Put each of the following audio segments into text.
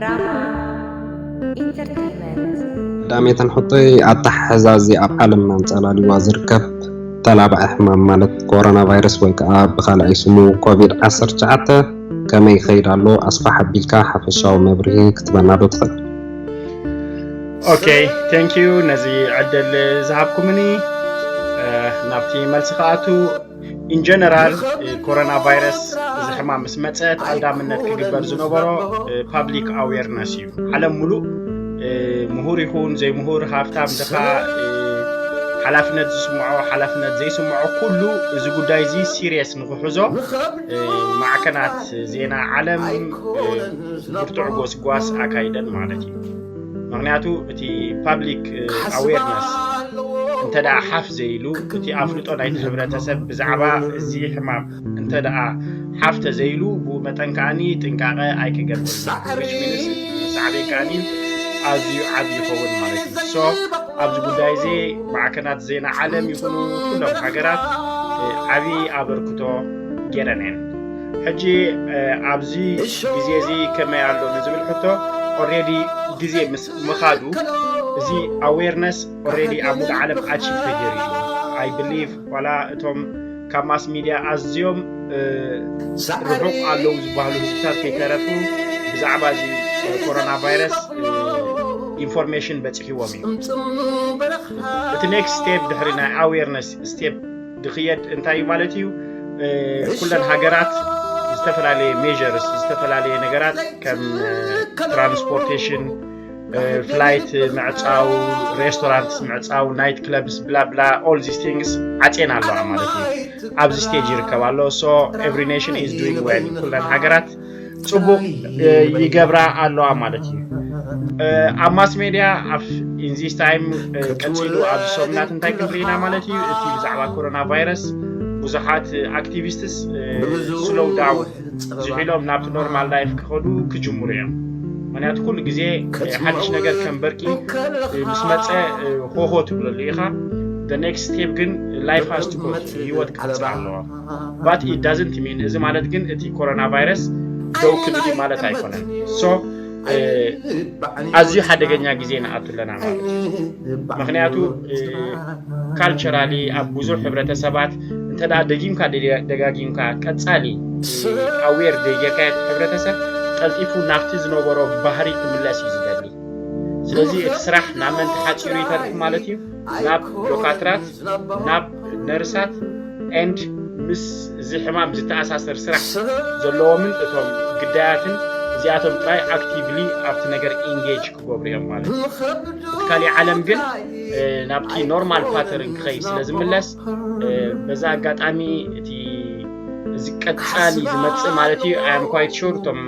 ራማ ኢንተርቴይንመንት። ቀዳመይተን ሕቶይ፣ ኣተሓሕዛ እዚ ኣብ ዓለምና ኣንጸላልዋ ዝርከብ ተላባዒ ሕማም ማለት ኮሮና ቫይረስ ወይ ከዓ ብኻልኣይ ስሙ ኮቪድ ዓሰርተ ትሽዓተ ከመይ ይኸይድ ኣሎ? ኣስፋሕ ኣቢልካ ሓፈሻዊ መብርሂ ክትበና ዶ ትኽእል? Okay, thank you ነዚ ዕድል ዝሃብኩምኒ። ናብቲ መልሲ ክኣቱ፣ in general ኮሮና ቫይረስ እዚ ሕማም ምስ መፀ ቀዳምነት ክግበር ዝነበሮ ፓብሊክ ኣዌርነስ እዩ። ዓለም ሙሉእ ምሁር ይኹን ዘይምሁር፣ ሃፍታም ድኻ፣ ሓላፍነት ዝስምዖ ሓላፍነት ዘይስምዖ፣ ኩሉ እዚ ጉዳይ እዚ ሲሪየስ ንክሕዞ ማዕከናት ዜና ዓለም ብርቱዕ ጎስጓስ ኣካይደን ማለት እዩ። ምክንያቱ እቲ ፓብሊክ ኣዌርነስ እንተ ደኣ ሓፍ ዘይሉ፣ እቲ ኣፍልጦ ናይቲ ሕብረተሰብ ብዛዕባ እዚ ሕማም እንተ ደኣ ሓፍ ተዘይሉ፣ ብኡ መጠን ከኣኒ ጥንቃቐ ኣይክገብር። ሳዕቤን ከኣኒ ኣዝዩ ዓብዪ ይኸውን ማለት እዩ። ሶ ኣብዚ ጉዳይ እዚ ማዕከናት ዜና ዓለም ይኹኑ ኩሎም ሃገራት ዓብዪ ኣበርክቶ ገይረን እየን። ሕጂ ኣብዚ ግዜ እዚ ከመይ ኣሎ ንዝብል ሕቶ፣ ኦሬዲ ግዜ ምስ ምኻዱ እዚ ኣዌርነስ ኦሬዲ ኣብ ሙሉእ ዓለም ኣቺቭ ተገይሩ እዩ። I believe ዋላ እቶም ካብ ማስ ሚድያ ኣዝዮም ርሑቕ ኣለዉ ዝበሃሉ ህዝብታት ከይተረፉ ብዛዕባ እዚ ኮሮና ቫይረስ ኢንፎርሜሽን በፂሕዎም እዩ። እቲ ኔክስት ስቴፕ ድሕሪ ናይ ኣዌርነስ ስቴፕ ድኽየድ እንታይ እዩ ማለት እዩ? ኩለን ሃገራት ዝተፈላለየ ሜርስ፣ ዝተፈላለየ ነገራት ከም ትራንስፖርቴሽን፣ ፍላይት ምዕፃው፣ ሬስቶራንትስ ምዕፃው፣ ናይት ክለብስ፣ ብላ ብላ፣ all these things ዓፅየን ኣለዋ ማለት እዩ። ኣብዚ ስቴጅ ይርከብ ኣሎ። So every nation is doing well። ኩለን ሃገራት ፅቡቕ ይገብራ ኣለዋ ማለት እዩ። ኣብ ማስ ሜድያ ኣብ in this time ቀፂሉ ኣብዚ ሰሙናት እንታይ ክንርኢ ኢና ማለት እዩ? እቲ ብዛዕባ ኮሮና ቫይረስ ብዙሓት ኣክቲቪስትስ ስሎው ዳውን ዝሒሎም ናብቲ ኖርማል ላይፍ ክኸዱ ክጅምሩ እዮም። ምክንያቱ ኩሉ ግዜ ሓድሽ ነገር ከም በርቂ ምስ መፀ ሆሆ ትብለሉ ኢኻ። The next step ግን life has to go፣ ህይወት ክቕፅል ኣለዋ። But it doesn't mean፣ እዚ ማለት ግን እቲ ኮሮና ቫይረስ ደው ክብል ማለት ኣይኮነን። So ኣዝዩ ሓደገኛ ግዜ ንኣቱ ኣለና ማለት እዩ። ምክንያቱ ካልቸራሊ ኣብ ብዙሕ ሕብረተሰባት እንተ ደኣ ደጊምካ ደጋጊምካ ቀጻሊ ኣዌር ዘይጌርካዮ፣ እቲ ሕብረተሰብ ቀልጢፉ ናብቲ ዝነበሮ ባህሪ ክምለስ እዩ ዝደሊ። ስለዚ እቲ ስራሕ ናብ መን ተሓጺሩ ይተርፍ ማለት እዩ? ናብ ዶካትራት፣ ናብ ነርሳት፣ and ምስ እዚ ሕማም ዝተኣሳሰር ስራሕ ዘለዎምን እቶም ግዳያትን፣ እዚኣቶም ጥራይ ኣክቲቭሊ ኣብቲ ነገር ኢንጌጅ ክገብሩ እዮም ማለት እዩ። እቲ ካሊእ ዓለም ግን ናብቲ ኖርማል ፓተርን ክኸይድ ስለ ዝምለስ፣ በዛ ኣጋጣሚ እቲ እዚ ቀጻሊ ዝመጽእ ማለት እዩ። I am quite sure እቶም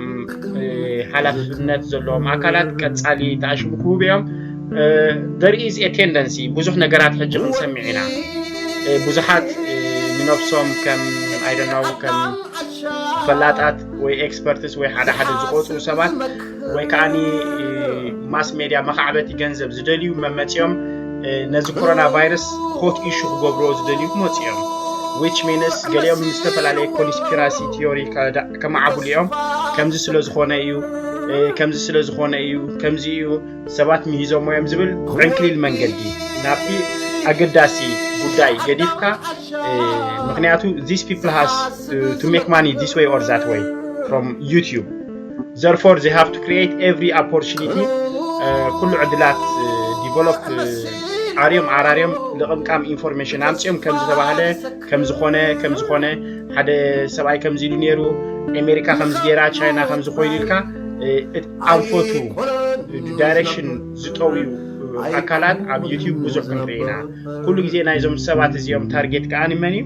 ሓላፍነት ዘለዎም ኣካላት ቀጻሊ ተኣሽሙ ክህቡ እዮም። There is a tendency፣ ብዙሕ ነገራት ሕጂ ክንሰምዕ ኢና። ብዙሓት ንነብሶም ከም፣ I don't know፣ ከም ፈላጣት ወይ ኤክስፐርትስ ወይ ሓደ ሓደ ዝቆጽሩ ሰባት ወይ ከዓኒ ማስ ሜድያ መኻዕበቲ ገንዘብ ዝደልዩ መመጺኦም ነዚ ኮሮና ቫይረስ ሆት ኢሹ ክገብርዎ ዝደልዩ ክመጹ እዮም። Which means ገሊኦም ዝተፈላለየ ኮንስፒራሲ ቲዮሪ ከማዕብሉ እዮም። ከምዚ ስለ ዝኾነ እዩ፣ ከምዚ ስለ ዝኾነ እዩ፣ ከምዚ እዩ፣ ሰባት ምሂዞሞ እዮም ዝብል ዕንክሊል መንገዲ ናብቲ ኣገዳሲ ጉዳይ ገዲፍካ። ምክንያቱ these people has to make money this way or that way from YouTube. Therefore they have to create every opportunity፣ ኩሉ ዕድላት ዲቨሎፕ ኣርዮም ኣራርዮም ልቕምቃም ኢንፎርሜሽን ኣምፅኦም ከም ዝተባህለ፣ ከም ዝኾነ ከም ዝኾነ፣ ሓደ ሰብኣይ ከምዚ ኢሉ ነይሩ፣ ኣሜሪካ ከምዚ ገይራ፣ ቻይና ከምዚ ኮይኑ ኢልካ ኣንፈቱ ዳይሬክሽን ዝጠውዩ ኣካላት ኣብ ዩቲዩብ ብዙሕ ክንርኢ ኢና። ኩሉ ግዜ ናይዞም ሰባት እዚኦም ታርጌት ከኣ ንመን እዩ?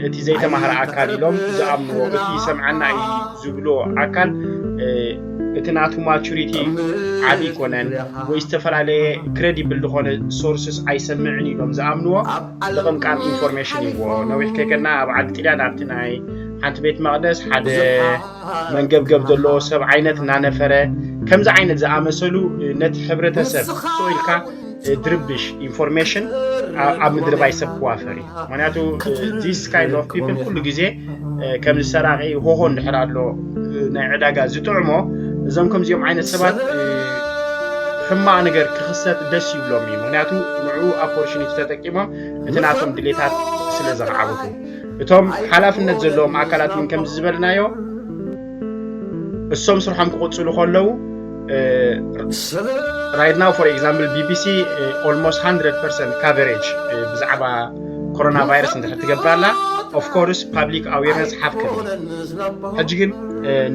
እቲ ዘይተማህረ ኣካል ኢሎም ዝኣምንዎ፣ እቲ ይሰምዓና እዩ ዝብልዎ ኣካል እቲ ናቱ ማቹሪቲ ዓቢ ኣይኮነን ወይ ዝተፈላለየ ክሬዲብል ዝኾነ ሶርስስ ኣይሰምዕን ኢሎም ዝኣምንዎ ልቕምቃም ኢንፎርሜሽን ይዎ። ነዊሕ ከይከድና ኣብ ዓዲ ጥልያን ኣብቲ ናይ ሓንቲ ቤት መቕደስ ሓደ መንገብገብ ዘለዎ ሰብ ዓይነት እናነፈረ ከምዚ ዓይነት ዝኣመሰሉ ነቲ ሕብረተሰብ ስቕ ኢልካ ድርብሽ ኢንፎርሜሽን ኣብ ምድሪ ባይ ሰብ ክዋፈር እዩ። ምክንያቱ this kind of people ኩሉ ግዜ ከምዚ ሰራቂ ሆሆ እንድሕር ኣሎ ናይ ዕዳጋ ዝጥዕሞ እዞም ከምዚኦም ዓይነት ሰባት ሕማቕ ነገር ክኽሰት ደስ ይብሎም እዩ። ምክንያቱ ንዑ ኦፖርቹኒቲ ተጠቂሞም እቲ ናቶም ድሌታት ስለ ዘኽዓብቱ፣ እቶም ሓላፍነት ዘለዎም ኣካላት እውን ከምዚ ዝበልናዮ እሶም ስርሖም ክቕፅሉ ከለዉ፣ right now for example BBC almost hundred percent coverage ብዛዕባ ኮሮና ቫይረስ እንድሕር ትገብር ኣላ። Of course public awareness ሓፍ ክብል። ሕጂ ግን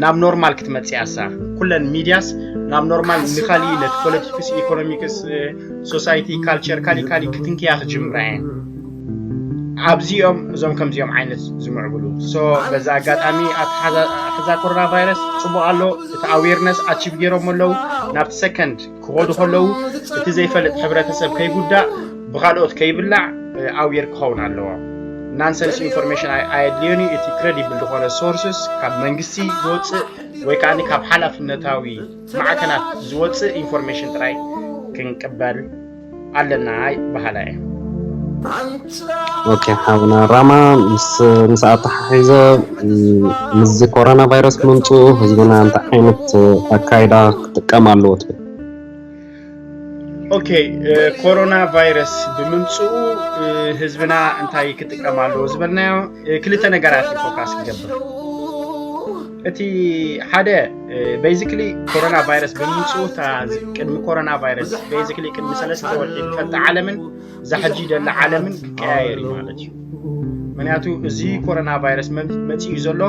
ናብ ኖርማል ክትመፅእ እያ እሳ። ኩለን ሚድያስ ናብ ኖርማል ንካሊ ነቲ ፖለቲክስ፣ ኢኮኖሚክስ፣ ሶሳይቲ፣ ካልቸር ካሊ ካሊ ክትንክያ ክጅምራ እየን። ኣብዚኦም እዞም ከምዚኦም ዓይነት ዝምዕብሉ። So በዛ ኣጋጣሚ ኣትሓዛ ኮሮና ቫይረስ ፅቡቕ ኣሎ። እቲ ኣዌርነስ ኣቺቭ ገይሮም ኣለዉ። ናብቲ ሰከንድ ክኸዱ ከለዉ እቲ ዘይፈልጥ ሕብረተሰብ ከይጉዳእ፣ ብካልኦት ከይብላዕ ኣዌር ክኸውን ኣለዎ። ናንሰንስ ኢንፎርሜሽን ኣየድልዮን እዩ። እቲ ክሬዲብል ዝኾነ ሶርስስ ካብ መንግስቲ ዝወፅእ ወይ ከዓ ካብ ሓላፍነታዊ ማዕከናት ዝወፅእ ኢንፎርሜሽን ጥራይ ክንቅበል ኣለና በሃላይ። ኦኬ ሓውና ራማ፣ ምስ ምስ ኣተሓሒዘ ምስዚ ኮሮና ቫይረስ ምምፅኡ ህዝብና እንታይ ዓይነት ኣካይዳ ክጥቀም ኣለዎ ትብል? ኦኬ፣ ኮሮና ቫይረስ ብምምፅኡ ህዝብና እንታይ ክጥቀም ኣለዎ ዝበልናዮ ክልተ ነገራት ፎካስ ክገብር። እቲ ሓደ ቤዚክሊ ኮሮና ቫይረስ ብምምፅኡ፣ ቅድሚ ኮሮና ቫይረስ ቤዚክሊ ቅድሚ ሰለስተ ወርሒ ዝፈልጣ ዓለምን እዛ ሕጂ ደላ ዓለምን ክቀያየር እዩ ማለት እዩ። ምክንያቱ እዚ ኮሮና ቫይረስ መፂኡ ዘሎ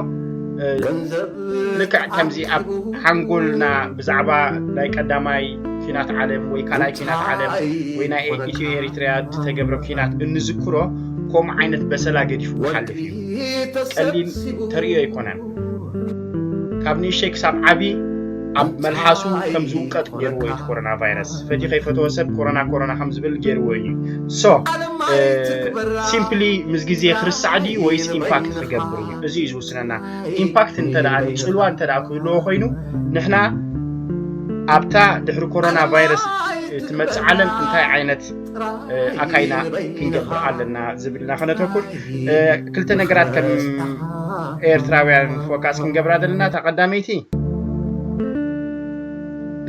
ልክዕ ከምዚ ኣብ ሓንጎልና ብዛዕባ ናይ ቀዳማይ ኪናት ዓለም ወይ ካልኣይ ኪናት ዓለም ወይ ናይ ኢትዮ ኤሪትሪያ ዝተገብረ ኪናት እንዝክሮ ከምኡ ዓይነት በሰላ ገዲፉ ክሓልፍ እዩ። ቀሊል ተርእዮ ኣይኮነን። ካብ ንእሽተይ ክሳብ ዓቢ ኣብ መልሓሱ ከም ዝውቀጥ ገይርዎ እዩ ኮሮና ቫይረስ። ፈትዩ ከይፈተወ ሰብ ኮሮና ኮሮና ከም ዝብል ገይርዎ እዩ። So ሲምፕሊ ምስ ግዜ ክርስዕ ድዩ ወይስ ኢምፓክት ክገብር እዩ? እዚ እዩ ዝውስነና። ኢምፓክት እንተ ደኣ ጽልዋ እንተ ደኣ ክህልዎ ኮይኑ ንሕና ኣብታ ድሕሪ ኮሮና ቫይረስ ትመጽእ ዓለም እንታይ ዓይነት ኣካይና ክንገብር ኣለና ዝብልና ከነተኩር ክልተ ነገራት ከም ኤርትራውያን ፎካስ ክንገብራ ዘለና። እታ ቀዳመይቲ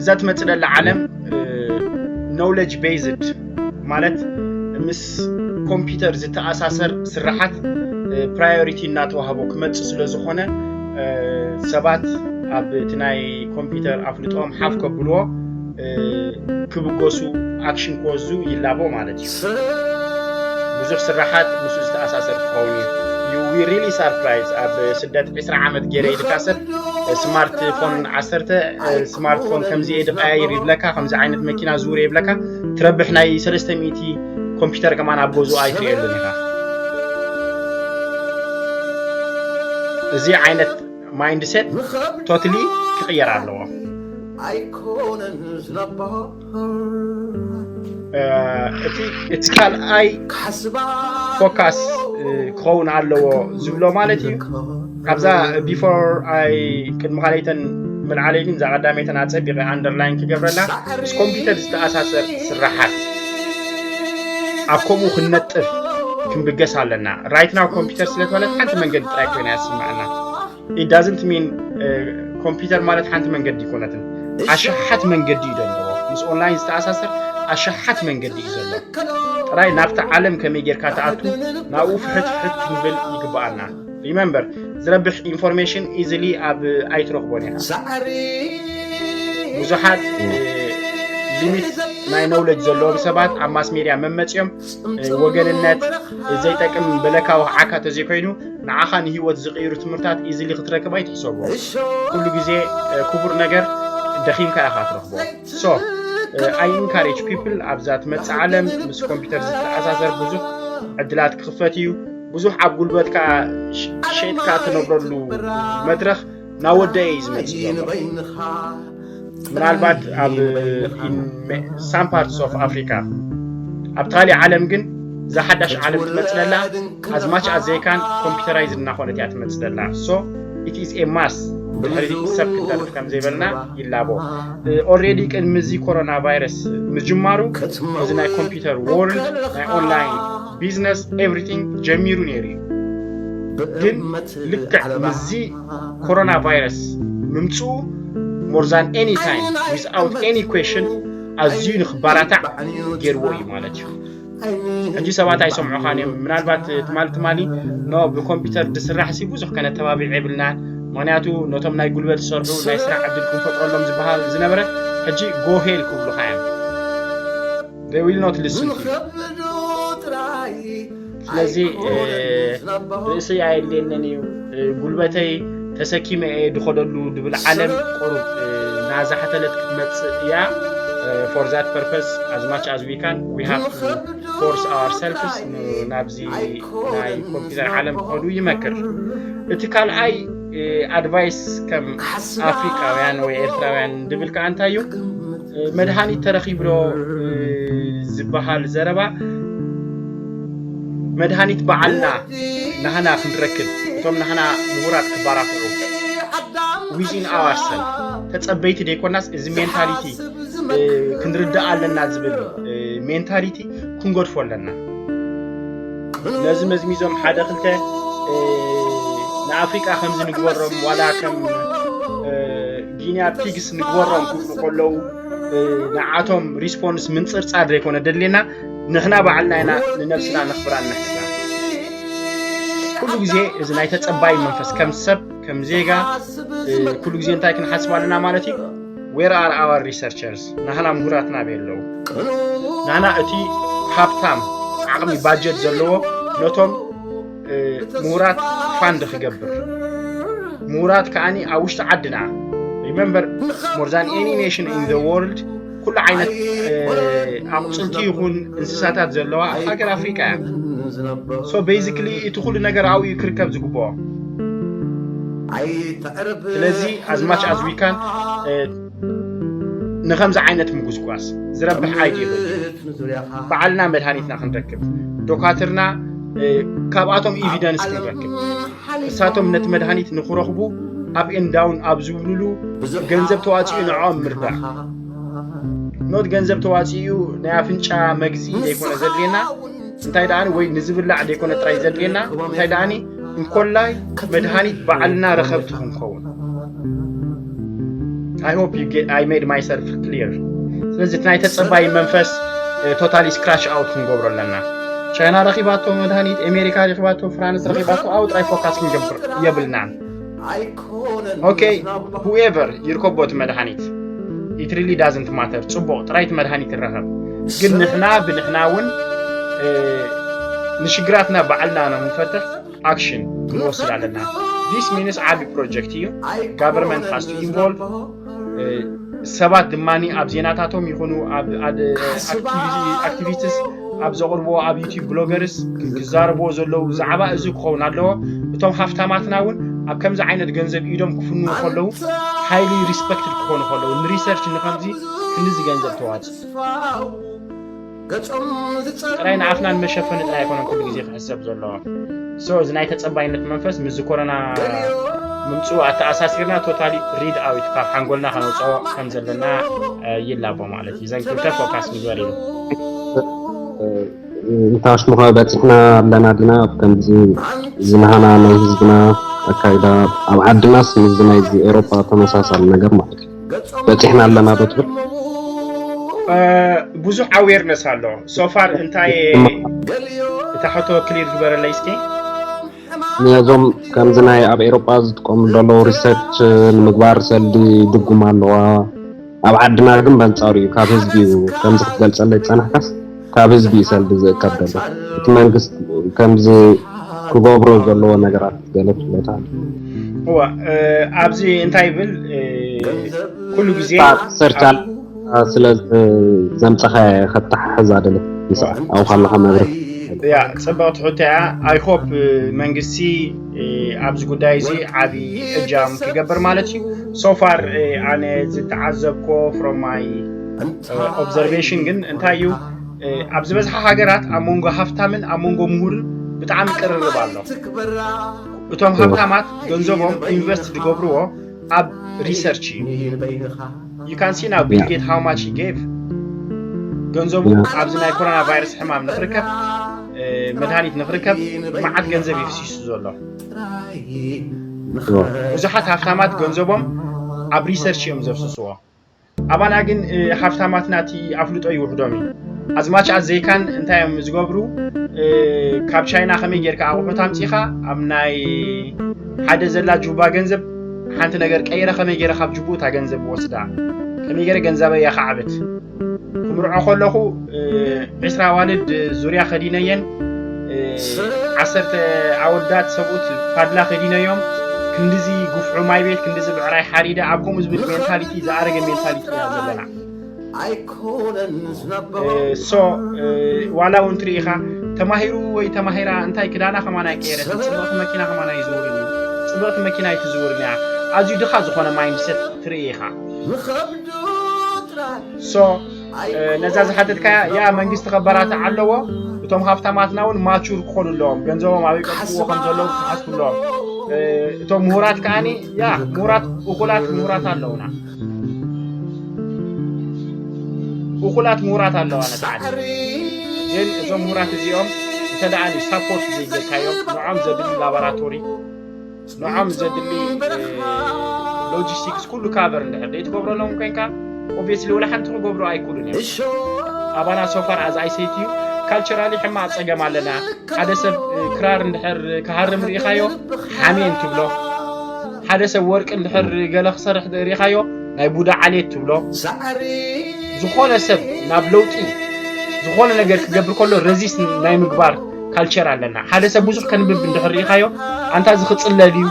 እዛ ትመጽእ ዘላ ዓለም ኖውለጅ ቤዝድ ማለት ምስ ኮምፒውተር ዝተኣሳሰር ስራሓት ፕራዮሪቲ እናተዋህቦ ክመጽእ ስለ ዝኾነ ሰባት ኣብ እቲ ናይ ኮምፒውተር ኣፍልጦም ሓፍ ከብልዎ ክብገሱ ኣክሽን ክወስዱ ይላቦ ማለት እዩ። ብዙሕ ስራሓት ምስኡ ዝተኣሳሰር ክኸውን እዩ። You will really surprise። ኣብ ስደት ዕስራ ዓመት ገይረ ኢልካ ሰብ ስማርት ፎን ዓሰርተ ስማርት ፎን ከምዚ እየ ዝቀያይር ይብለካ፣ ከምዚ ዓይነት መኪና ዝውር ይብለካ። ትረብሕ ናይ ሰለስተ ሚእቲ ኮምፒውተር ከማን ኣብ ገዝኡ ኣይትርእየሉን ኢኻ። እዚ ዓይነት ማይንድሴት ቶትሊ ክቕየር ኣለዎ። እቲ ካልኣይ ፎካስ ክኸውን ኣለዎ ዝብሎ ማለት እዩ። ኣብዛ ቢፎር ኣይ ቅድሚ ካልኣይተን ምልዓለይ ግን እዛ ቀዳመይተን ኣፀቢቐ ኣንደርላይን ክገብረላ ምስ ኮምፒውተር ዝተኣሳሰር ስራሓት ኣብ ከምኡ ክንነጥፍ ክንብገስ ኣለና። ራይት ናው ኮምፒውተር ስለዝበለት ሓንቲ መንገዲ ጥራይ ኮይና እያ ትስምዐና። It doesn't mean ኮምፒውተር ማለት ሓንቲ መንገዲ ኣይኮነትን። ኣሽሓት መንገዲ እዩ ዘለዎ። ምስ ኦንላይን ዝተኣሳሰር ኣሽሓት መንገዲ እዩ ዘሎ። ጥራይ ናብቲ ዓለም ከመይ ጌርካ ትኣቱ ናብኡ ፍሕት ፍሕት ክንብል ይግብኣና። ሪመምበር ዝረብሕ ኢንፎርሜሽን ኢዝሊ ኣብ ኣይትረኽቦን ኢኻ። ብዙሓት ሊሚት ናይ ኖውለጅ ዘለዎም ሰባት ኣብ ማስ ሜድያ መመፅኦም ወገንነት ዘይጠቅም በለካ ወኽዓካ ተዘይኮይኑ ንዓኻ ንህይወት ዝቕይሩ ትምህርታት ኢዝሊ ክትረክብ ኣይትሕሰቦ። ኩሉ ግዜ ክቡር ነገር ደኺምካ ኢኻ ትረኽቦ። So I encourage people ኣብዛ ትመጽእ ዓለም ምስ ኮምፒውተር ዝተኣሳሰር ብዙሕ ዕድላት ክኽፈት እዩ። ብዙሕ ኣብ ጉልበትካ ሸጥካ ትነብረሉ መድረኽ ናወደ እዩ ዝመጽእ ዘሎ። ምናልባት ኣብ some parts of Africa ኣብቲ ካሊእ ዓለም ግን እዛ ሓዳሽ ዓለም ትመጽእ ዘላ ኣዝማች ኣዘይካን ኮምፒውተራይዝ እናኾነት እያ ትመጽእ ዘላ። So it is a must ድሕሪ ሰብ ክንተርፍ ከም ዘይበልና ይላቦ። ኦልሬዲ ቅድሚ እዚ ኮሮና ቫይረስ ምጅማሩ እዚ ናይ ኮምፒውተር ወርልድ ናይ ኦንላይን ቢዝነስ ኤቭሪቲንግ ጀሚሩ ነይሩ እዩ። ግን ልክዕ ምስዚ ኮሮና ቫይረስ ምምፅኡ more than any time without any question ኣዝዩ ንክባራታዕ ገይርዎ እዩ ማለት እዩ። ሕጂ ሰባት ኣይሰምዑኻን እዮም። ምናልባት ትማሊ ትማሊ ኖ ብኮምፒውተር ዝስራሕ ሲ ብዙሕ ከነተባብዕ የብልናን፣ ምክንያቱ ነቶም ናይ ጉልበት ዝሰርሑ ናይ ስራሕ ዕድል ክንፈጥረሎም ዝበሃል ዝነበረ ሕጂ ጎሄል ክብሉኻ እዮም። They will not listen to you. ስለዚ ርእሰይ ኣየድልየንን እዩ፣ ጉልበተይ ተሰኪመ እየ ድኸደሉ ድብል ዓለም ቁሩብ ናዛሕተለት ክትመፅእ እያ። For that purpose, as much as we can, we have to force ourselves ናብዚ ናይ ኮምፒውተር ዓለም ክኸዱ ይመክር። እቲ ካልኣይ ኣድቫይስ ከም ኣፍሪቃውያን ወይ ኤርትራውያን ድብል ከዓ እንታይ እዩ? መድሃኒት ተረኺቡ ዶ ዝበሃል ዘረባ፣ መድሃኒት በዓልና ናህና ክንረክብ፣ እቶም ናህና ምሁራት ክባራትዑ፣ within ourselves ተጸበይቲ ዘይኮናስ፣ እዚ ሜንታሊቲ ክንርዳእ ኣለና ዝብል ሜንታሊቲ ክንገድፎ ኣለና። ነዚ መዝሚዞም ሓደ ክልተ ንኣፍሪቃ ከምዚ ንግበሮም፣ ዋላ ከም ጊኒያ ፒግስ ንግበሮም ክብሉ ከለዉ ንዓቶም ሪስፖንስ ምንፅርፃር ዘይኮነ ደድሌና፣ ንሕና ባዕልና ኢና ንነብስና ነኽብራ ንሕስና። ኩሉ ግዜ እዚ ናይ ተፀባይ መንፈስ ከም ሰብ ከም ዜጋ ኩሉ ግዜ እንታይ ክንሓስብ ኣለና ማለት እዩ? Where are our researchers? ናህና ምሁራትና ኣበይ ኣለዉ? ናህና እቲ ሃብታም ዓቕሚ ባጀት ዘለዎ ነቶም ምሁራት ፋንድ ክገብር፣ ምሁራት ከዓኒ ኣብ ውሽጢ ዓድና፣ remember, more than any nation in the world ኩሉ ዓይነት ኣቑፅልቲ ይኹን እንስሳታት ዘለዋ ሃገር ኣፍሪቃ እያ። So basically እቲ ኩሉ ነገር ኣብኡ እዩ ክርከብ ዝግብኦ። ስለዚ as much as we can ንከምዚ ዓይነት ምጉስጓስ ዝረብሕ ኣይዲ ይብል፣ ባዕልና መድሃኒትና ክንረክብ፣ ዶካትርና ካብኣቶም ኤቪደንስ ክንረክብ፣ እሳቶም ነቲ መድሃኒት ንክረኽቡ ኣብ ኤንዳውን ኣብ ዝብልሉ ገንዘብ ተዋፂኡ ንዕኦም ምርዳእ፣ ኖት ገንዘብ ተዋፂኡ ናይ ኣፍንጫ መግዚ ዘይኮነ ዘድልየና፣ እንታይ ደኣኒ ወይ ንዝብላዕ ዘይኮነ ጥራይ ዘድልየና፣ እንታይ ደኣኒ እንኮላይ መድሃኒት ባዕልና ረኸብቲ ክንከውን። I hope you get, I made myself clear. ስለዚ እቲ ናይ ተፀባይ መንፈስ ቶታሊ ስክራች ኣውት ክንገብሮ ኣለና። ቻይና ረኺባቶ መድሃኒት፣ ኣሜሪካ ረኺባቶ፣ ፍራንስ ረኺባቶ፣ ኣብኡ ጥራይ ፎካስ ክንገብር የብልናን። Okay, whoever ይርከቦ እቲ መድሃኒት፣ it really doesn't matter። ፅቡቕ ጥራይ እቲ መድሃኒት ይረኸብ። ግን ንሕና ብንሕና እውን ንሽግራትና ባዕልና ንክንፈትሕ ኣክሽን ክንወስድ ኣለና። This means ዓቢ ፕሮጀክት እዩ። Government has to involve። ሰባት ድማ ኣብ ዜናታቶም ይኹኑ ኣብ ኣክቲቪስትስ ኣብ ዘቕርብዎ ኣብ ዩቲዩብ ብሎገርስ ክዛረብዎ ዘለዉ ዛዕባ እዚ ክኸውን ኣለዎ። እቶም ሃፍታማትና እውን ኣብ ከምዚ ዓይነት ገንዘብ ኢዶም ክፍንዉ ከለዉ ሃይሊ ሪስፐክትድ ክኾኑ ከለዉ ንሪሰርች ንከምዚ ክንዚ ገንዘብ ተዋፅእ ጥራይ ንኣፍና ንመሸፈኒ ጥራይ ኣይኮነን ኩሉ ግዜ ክሕሰብ ዘለዎ። So እዚ ናይ ተጸባይነት መንፈስ ምስዚ ኮሮና ምምፅኡ ኣተኣሳሲርና ቶታሊ ሪድ ኣዊት ካብ ሓንጎልና ከነውፅኦ ከም ዘለና ይላቦ ማለት እዩ። ዘን ክልተ ፎካስ ንግበር ኢሉ እንታሽሙኸ በፂሕና ኣለና ድና ከምዚ ዝናሃና ናይ ህዝብና ኣካይዳ ኣብ ዓድናስ ምስዚ ናይዚ ኤሮጳ ተመሳሳሊ ነገር ማለት እዩ። በፂሕና ኣለና ዶ ትብል? ብዙሕ ኣዌርነስ ኣሎ። ሶፋር እንታይ እታ ሕቶ ክሊር ግበረለይ እስኪ። ነዞም ከምዚ ናይ ኣብ ኤሮጳ ዝጥቀሙ ዘለዉ ሪሰርች ንምግባር ሰልዲ ድጉም ኣለዋ። ኣብ ዓድና ግን በንጻሩ እዩ፣ ካብ ህዝቢ እዩ። ከምዚ ክትገልጸለይ ዝጸናሕካስ ካብ ህዝቢ እዩ ሰልዲ ዝእከብ ዘሎ። እቲ መንግስቲ ከምዚ ክገብሮ ዘለዎ ነገራት ገለ ትብለታ እዋ ኣብዚ እንታይ ይብል ኩሉ ግዜ ሰርቻል ስለ ዘምፀኸ ከተሓሕዝ ኣደለ ይስዓ ኣብኡ ካለካ መብርህ ያ ፅብቕቲ ሕቶ እያ። I hope መንግስቲ ኣብዚ ጉዳይ እዚ ዓብዪ እጃም ክገብር ማለት እዩ። So far ኣነ ዝተዓዘብኮ from my observation ግን እንታይ እዩ ኣብ ዝበዝሓ ሃገራት ኣብ መንጎ ሃፍታምን ኣብ መንጎ ምሁርን ብጣዕሚ ቅርርብ ኣሎ። እቶም ሃብታማት ገንዘቦም ኢንቨስት ዝገብርዎ ኣብ ሪሰርች እዩ። You can see now Bill Gates how much he gave ገንዘቡ ኣብዚ ናይ ኮሮና ቫይረስ ሕማም ንክርከብ መድሃኒት ንክርከብ መዓት ገንዘብ ይፍሲሱ ዘሎ። ብዙሓት ሃፍታማት ገንዘቦም ኣብ research እዮም ዘፍስስዎ። ኣባና ግን ሃፍታማትና እቲ ኣፍልጦ ይውሕዶም እዩ። As much as they can እንታይ እዮም ዝገብሩ? ካብ ቻይና ከመይ ጌርካ ኣቑሑት ኣምፂኻ ኣብ ናይ ሓደ ዘላ ጁባ ገንዘብ ሓንቲ ነገር ቀይረ ከመይ ጌረ ካብ ጅቡኡ እታ ገንዘብ ወስዳ ከመይ ጌረ ገንዘበይ የኻዕብት? ክምርዖ ከለኹ ዕስራ ኣዋልድ ዙርያ ከዲነየን ዓሰርተ ኣወዳት ሰብኡት ፓድላ ከዲነዮም ክንድዚ ጉፍዑ ማይ ቤት ክንድዚ ብዕራይ ሓሪደ ኣብ ከምኡ ዝብል ሜንታሊቲ ዝኣረገ ሜንታሊቲ ኢና ዘለና። So ዋላ እውን ትርኢ ኢኻ ተማሂሩ ወይ ተማሂራ እንታይ ክዳና ከማን ኣይቀየረትን፣ ፅብቕቲ መኪና ከማን ኣይዝውርን እዩ፣ ፅብቕቲ መኪና ኣይትዝውርን እያ። ኣዝዩ ድኻ ዝኾነ ማይንድሰት ትርኢ ኢኻ። So ነዛ ዝሓተትካያ ያ መንግስቲ ከበራትዕ ኣለዎ። እቶም ሃብታማትና እውን ማቹር ክኾኑ ኣለዎም፣ ገንዘቦም ኣበይ ቀጥፍዎ ከም ዘለዎም ክሓስቡ ኣለዎም። እቶም ምሁራት ከዓኒ ያ ምሁራት እኹላት ምሁራት ኣለውና፣ እኹላት ምሁራት ኣለዋ ነታ ዓዲ። ግን እዞም ምሁራት እዚኦም እንተ ደኣ ሳፖርት ዘይገርካዮም ንዖም ዘድሊ ላቦራቶሪ ንዖም ዘድሊ ሎጂስቲክስ ኩሉ ካቨር እንድሕር ደይ ትገብረሎም ኮይንካ ኦብቪየስሊ ወላ ሓንቲ ክገብሩ ኣይክእሉን እዮም። ኣባና so far as I said to you ካልቸራሊ ሕማቕ ፀገም ኣለና። ሓደ ሰብ ክራር እንድሕር ክሃርም ርኢኻዮ ሓሜን ትብሎ። ሓደ ሰብ ወርቂ እንድሕር ገለ ክሰርሕ ርኢኻዮ ናይ ቡዳ ዓሌት ትብሎ። ዝኾነ ሰብ ናብ ለውጢ ዝኾነ ነገር ክገብር ከሎ ረዚስት ናይ ምግባር ካልቸር ኣለና። ሓደ ሰብ ብዙሕ ከንብብ እንድሕር ርኢኻዮ ኣንታ እዚ ክፅለል እዩ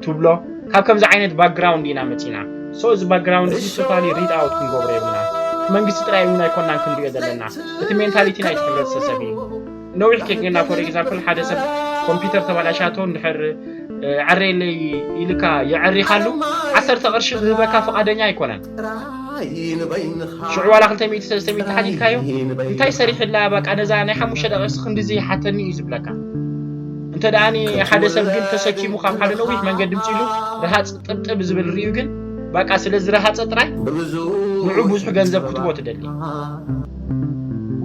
ትብሎ። ካብ ከምዚ ዓይነት ባክግራውንድ ኢና መፂና። So እዚ ባክግራውንድ እዚ ቶታሊ ሪድ ኣውት ክንገብሮ የብልና። መንግስቲ ጥራይ እውን ኣይኮናን ክንሪኦ ዘለና፣ እቲ ሜንታሊቲ ናይቲ ሕብረተሰብ እዩ። ነዊሕ ኬክና for example ሓደ ሰብ ኮምፒውተር ተበላሻቶ እንድሕር ዕረየለይ ኢልካ የዕሪኻሉ ዓሰርተ ቅርሺ ክህበካ ፍቓደኛ ኣይኮነን። ሽዑ ዋላ ክልተ ሚእቲ ሰለስተ ሚእቲ ሓቲትካዮ እንታይ ሰሪሕላ በቃ ነዛ ናይ ሓሙሽተ ደቂቕ ክንድዚ ይሓተኒ እዩ ዝብለካ። እንተ ደኣኒ ሓደ ሰብ ግን ተሰኪሙ ካብ ሓደ ነዊሕ መንገዲ ምፅኢሉ ረሃፅ ጥብጥብ ዝብል ርእዩ ግን በቃ ስለ ዝረሃፀ ጥራይ ንዑ ብዙሕ ገንዘብ ክትቦ ትደሊ።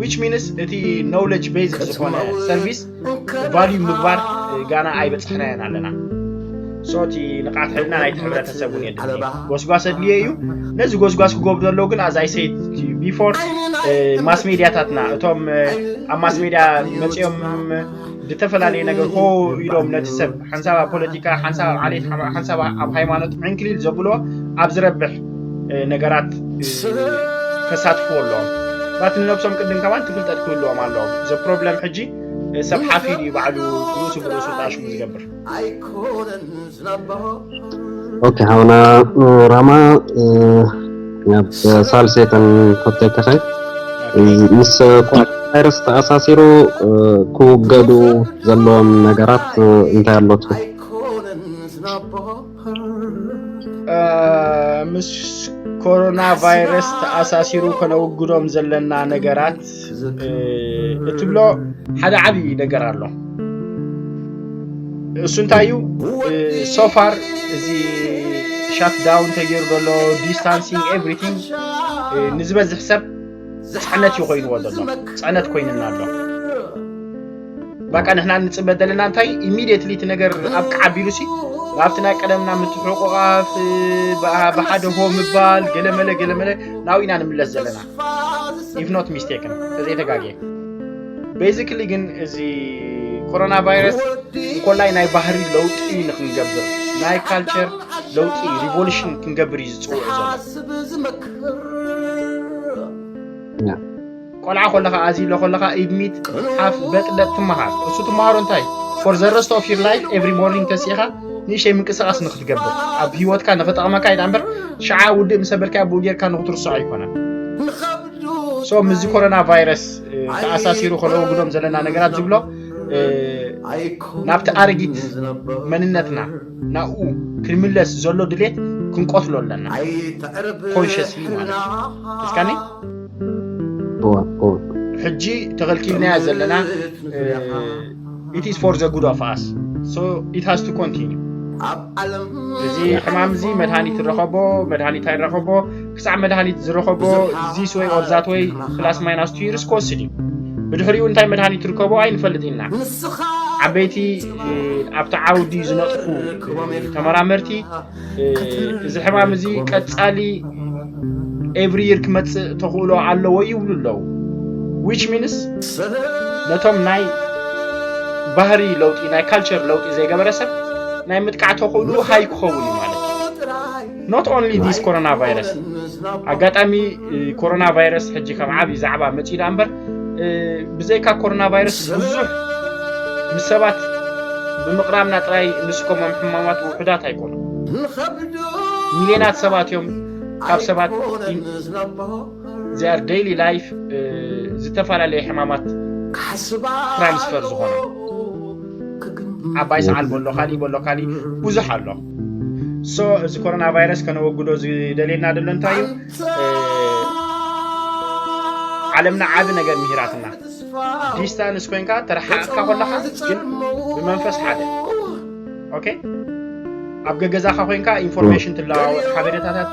Which means እቲ knowledge based ዝኾነ ሰርቪስ ቫልዩ ምግባር ጋና ኣይበፅሕናዮን ኣለና። So እቲ ንቕዓት ሕልና ናይቲ ሕብረተሰብ እውን የድሊ። ጎስጓስ ኣድልዮ እዩ። ነዚ ጎስጓስ ክገብሩ ዘለዉ ግን as I said before ማስ ሜድያታትና እቶም ኣብ ማስ ሜድያ መፂኦም ዝተፈላለየ ነገር ሆ ኢሎም ነቲ ሰብ ሓንሳብ ኣብ ፖለቲካ ሓንሳብ ኣብ ዓሌት ሓንሳብ ኣብ ሃይማኖት ዕንክሊል ዘብልዎ ኣብ ዝረብሕ ነገራት ከሳትፍዎ ኣለዎም። ባት ንነብሶም ቅድም ከማን ትፍልጠት ክህልዎም ኣለዎም። ዘ ፕሮብለም ሕጂ ሰብ ሓፊድ እዩ ባዕሉ ርእሱ ብርእሱ ጣሽሙ ዝገብር። ኦኬ ሓውና ራማ ናብ ሳልሴተን ኮተይ ከኸይ ምስ ኮሮና ቫይረስ ተኣሳሲሩ ክውገዱ ዘለዎም ነገራት እንታይ ኣሎ ትብል? ምስ ኮሮና ቫይረስ ተኣሳሲሩ ከነውግዶም ዘለና ነገራት እትብሎ ሓደ ዓብዪ ነገር ኣሎ። እሱ እንታይ እዩ? So far እዚ ሻትዳውን ተገይሩ ዘሎ distancing everything ንዝበዝሕ ሰብ ፅዕነት እዩ ኮይንዎ ዘሎ፣ ፅዕነት ኮይንና ኣሎ። በቃ ንሕና ንፅበ ዘለና እንታይ ኢሚድየትሊ እቲ ነገር ኣብቅዓ ኣቢሉሲ ኣብቲ ናይ ቀደምና ምትሕቑቓፍ ብሓደ ሆ ምባል ገለመለ ገለመለ ናብኡ ኢና ንምለስ ዘለና። If not mistaken ተዘይተጋግየ። Basically ግን እዚ ኮሮና ቫይረስ እንኮላይ ናይ ባህሪ ለውጢ ንክንገብር ናይ ካልቸር ለውጢ ሪቮሉሽን ክንገብር እዩ ዝፅውዑ ዘሎ። ቆልዓ ከለኻ ኣዚለ ከለኻ ኢድሚት ሓፍ በጥበጥ ትመሃር። እሱ ትመሃሮ እንታይ for the rest of your life every morning ተሲኻ ንእሽተይ ምንቅስቃስ ንክትገብር ኣብ ህይወትካ ንክጠቕመካ ኢዳ እምበር ሽዓ ውድእ ምስ ኣበልካያ ብኡ ጌርካ ንክትርስዖ ኣይኮነን። So ምስዚ ኮሮና ቫይረስ ተኣሳሲሩ ከነወግዶም ዘለና ነገራት ዝብሎ ናብቲ ኣረጊት መንነትና ናብኡ ክንምለስ ዘሎ ድሌት ክንቆትሎ ኣለና። ኮንሽስሊ ማለት እዩ። እስካኒ ሕጂ ተኸልኪልናያ ዘለና it is for the good of us so it has to continue። እዚ ሕማም እዚ መድሃኒት ዝረኸቦ መድሃኒት ኣይረኸቦ ክሳዕ መድሃኒት ዝረኸቦ this way or that way plus minus two years ክወስድ እዩ። ብድሕሪኡ እንታይ መድሃኒት ትርከቦ ኣይንፈልጥ ኢና። ዓበይቲ ኣብቲ ዓውዲ ዝነጥፉ ተመራመርቲ እዚ ሕማም እዚ ቀጻሊ every year ክመጽእ ተኽእሎ ኣለዎ ይብሉ ኣለዉ። Which means ነቶም ናይ ባህሪ ለውጢ ናይ ካልቸር ለውጢ ዘይገበረ ሰብ ናይ ምጥቃዕ ተኽእሎ ሃይ ክኸውን እዩ ማለት እዩ። Not only this coronavirus ኣጋጣሚ ኮሮና ቫይረስ ሕጂ ከም ዓብዪ ዛዕባ መፂኡ ዳ እምበር ብዘይካ ኮሮና ቫይረስ ብዙሕ ምስ ሰባት ብምቕራብና ጥራይ ንስከሞም ሕማማት ውሑዳት ኣይኮኑን። ሚልዮናት ሰባት እዮም ካብ ሰባት their daily life ዝተፈላለየ ሕማማት ትራንስፈር ዝኾነ ዓባይ ሰዓል በሎ ካሊእ በሎ ካሊእ ብዙሕ ኣሎ። So እዚ ኮሮና ቫይረስ ከነወግዶ ዝደልየና ዘሎ እንታይ እዩ? ዓለምና ዓቢ ነገር ምሂራትና። ዲስታንስ ኮይንካ ተረሓቕካ ከለኻ ግን ብመንፈስ ሓደ። ኦኬ፣ ኣብ ገገዛኻ ኮይንካ ኢንፎርሜሽን ትለዋወጥ፣ ሓበሬታታት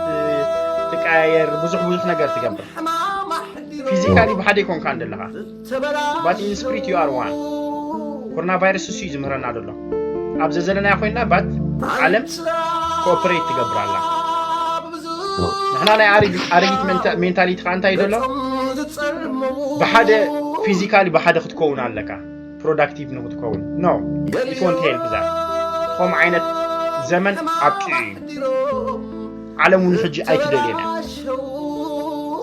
ትቀያየር፣ ብዙሕ ብዙሕ ነገር ትገብር። ፊዚካሊ ብሓደ ይኮንካ እንደለኻ but in spirit you are one። ኮሮና ቫይረስ እሱ እዩ ዝምህረና ዘሎ። ኣብ ዘዘለናያ ኮይንና ባት ዓለም ኮኦፐሬት ትገብር ኣላ። ንሕና ናይ ኣረጊት ሜንታሊቲ ከዓ እንታይ ዘሎ ብሓደ ፊዚካሊ ብሓደ ክትከውን ኣለካ ፕሮዳክቲቭ ንክትከውን no it won't help that። ከምኡ ዓይነት ዘመን ኣብቂዑ እዩ። ዓለም እውን ሕጂ ኣይትደልየን እያ።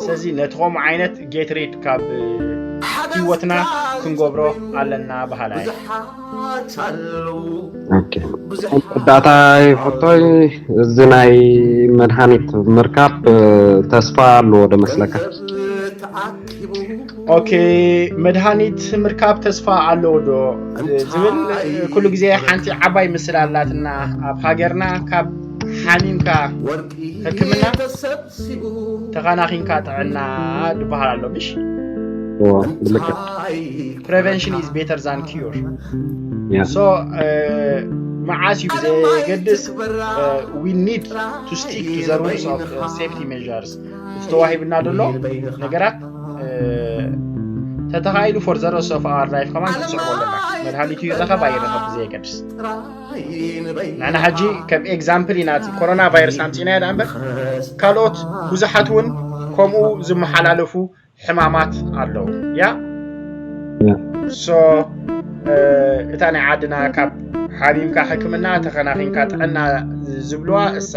ስለዚ ነቲ ከምኡ ዓይነት ጌትሬድ ካብ ህይወትና ክንገብሮ ኣለና በሃላይ። ዳታ ይፈቶይ እዚ ናይ መድሃኒት ምርካብ ተስፋ ኣለዎ ዶ መስለካ? ኦኬ፣ መድሃኒት ምርካብ ተስፋ ኣለዎ ዶ ዝብል ኩሉ ግዜ ሓንቲ ዓባይ ምስል ኣላትና ኣብ ሃገርና። ካብ ሓሚምካ ሕክምና ተኸናኺንካ ጥዕና ዝበሃል ኣሎ ምሽ? ብልክዕ Prevention is better than cure። So መዓስ እዩ ብዘየገድስ we need to stick to the rules of safety measures። ተዋሂብና ዘሎ ነገራት ተተኻኢሉ for the rest of our life ከማን ክንስዕቦ ኣለና። መድሃኒቱ ይረኸብ ኣይረኸብ ብዘየገድስ ንሕና ሕጂ ከም ኤግዛምፕል ኢና እቲ ኮሮና ቫይረስ ኣምፂናዮ ዳ እምበር ካልኦት ብዙሓት እውን ከምኡ ዝመሓላለፉ ሕማማት ኣለዉ። ያ so እታ ናይ ዓድና ካብ ሓሚምካ ሕክምና ተኸናኺንካ ጥዕና ዝብልዋ እሳ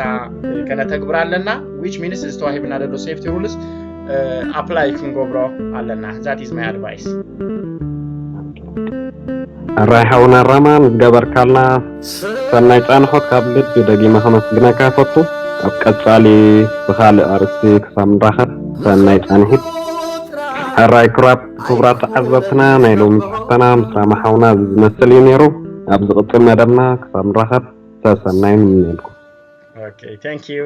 ከነተግብራ ኣለና። Which means ዝተዋሂብና ዘሎ safety rules apply ክንገብሮ ኣለና። That is my advice። ኣራይ ሓውና ራማ ንዝገበርካልና ሰናይ ፃንሖት ካብ ልቢ ደጊመ ከመስግነካ ይፈቱ። ኣብ ቀፃሊ ብኻልእ ኣርእስቲ ክሳብ ንራኸብ ሰናይ ፃንሒት። ሕራይ ክቡራት ክቡራት ተዓዘብትና ናይ ሎሚ ፅሕፈና ምስ ራማ ሓውና እዚ ዝመስል እዩ ነይሩ። ኣብ ዝቕፅል መደብና ክሳብ ንራኸብ ሰሰናይ ንምነየልኩም። Okay, thank you።